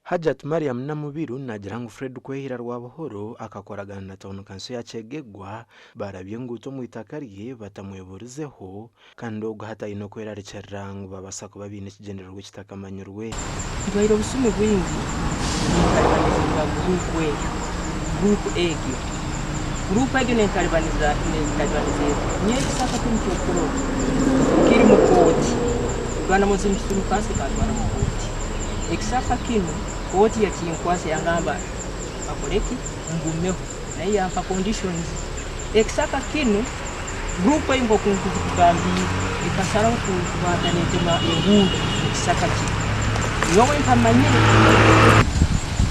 Hajjat Mariam Namubiru naagira ngu Fred Kwehira Rwabuhoro akakoragana na tauni kanso ya Kyegegwa baarabya enguuto omu itaka rye batamweburizeho kandi ogwo hati aine okwerarikirira ngu babaasa kuba baine ekigyendererwa ekitakamanyirwe. Ntwaire obusumi bwingi nintaribaniza guruupu eyo, guruupu egyo. Guruupu egyo nentaribaniza nentaribaniza eta? Nyowe ekisaka kinu ky'okurora kiri mu kooti. Uganda Muslim Supreme Council ekantwara mu kooti. Ekisaka kinu kooti yakinkwasa yangamba akore ki? Ngumeho. Nayo yampa conditions. Ekisaka kinu guruupu eyo nk'oku nkugikugambiire ekasaraho kubanza netema enguudo mu kisaka kinu. Nyowe ntamanyire.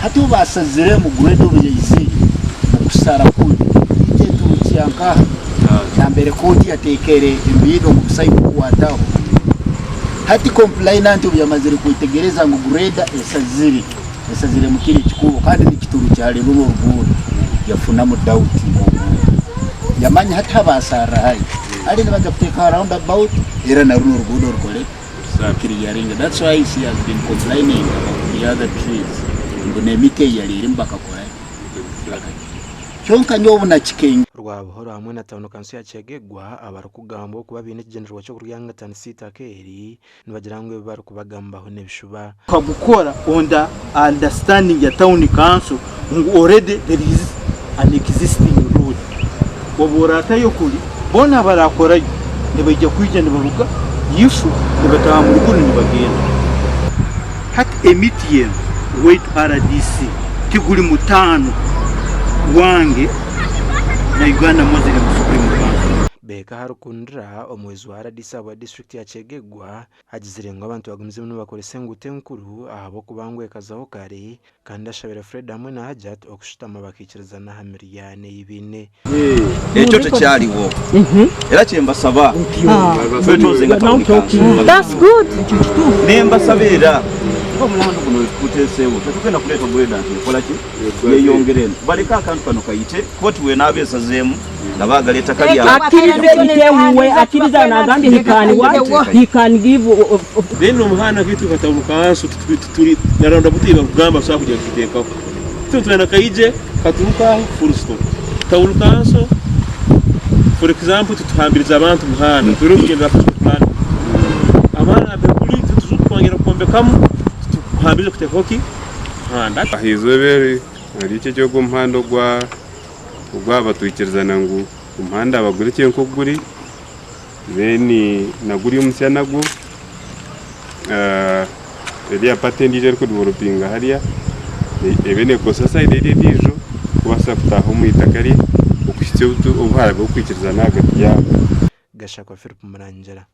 Hati obu baasaziremu grade obu yaizire okusara kunu itwe turukya nkaha nambere kooti yateekere embiido ngu busayo kukwataho. Hati complainant obu yamazire kwetegereza ngu grader esazire, esazire mu kiri ekikuubo kandi nikiturukya hali runu oruguudo, yafunamu doubt nk'omuntu. Yamanya hati habasarra hahi, hali nibaija kuteekaho round about era na runu oruguudo rukole rukiriyaringe. That's why she has been complaining about the other trees ngu n'emiti ei yali erimu bakakora ki? Bakagita. Kyonka nyowe obu nakikenga. Rwabuhoro hamwe na tauni kanso ya Kyegegwa abarikugambwa okuba baine ekigyendererwa ky'okuryangatanisa eitaka eri nibagira ngu ebi barikubagambaho n'ebishuba. Tukagukora on the understanding ya town council ngu already there is an existing road. Obu oratayo kuri boona abarakorayo nibaija kwija nibaruga ifu nibataaha mu ruguudo nibagyenda. Hati emiti enu owaitu rdc tiguri mutaano gwange na Uganda Muslim Supreme Council. Baker Harukundira, omuhwezi wa rdc ahabwa disiturikiti ya Kyegegwa agizire ngu abantu bagumizemu nibakoresa enguuto enkuru ahabw'okuba ngu ekazaho kare kandi ashabire Fred hamwe na Hajat okushutama bakaikirizana aha miryaano ei baine. Ekyo tekyariho era kyembasaba twetoze nga town council nembasaba era omuhanda guno wetugutesewo tetugenda kuleeta grader nti ekolaki yeyongere eno baleke akantu kano kayite kooti wenaaba esazeemu nga baagala ettaka lyabwe. Akkiriza ebitewuwe akkiriza nagambye he can what he can give Then omuhanda nk'itwe nka town council tituri na round about ei barikugamba tusobola kugira tukiteekaho. Itwe nitwenda kaije katuruke aho full stop. Town council for example tituhambiriza abantu muhanda turiyo nitugyendera aha plan. Amuhanda nambere guri titukwongera kwombekamu titukuhambiriza kuteekaho ki? Muhanda. Aha izooba eri ahari eki eky'ogu omuhanda ogwa ogwaba twikirizana ngu omuhanda bagurekye nk'oku guri then na guri omusya nagwo eriya part endiijo erikudevelopinga hariya ebe neekozesa sayidi eri endiijo kubaasa kutaaha omu itaka rye okuhitsya obu harabeho okwikirizana ahagati yaabo. Gashakwa Philip Murangira.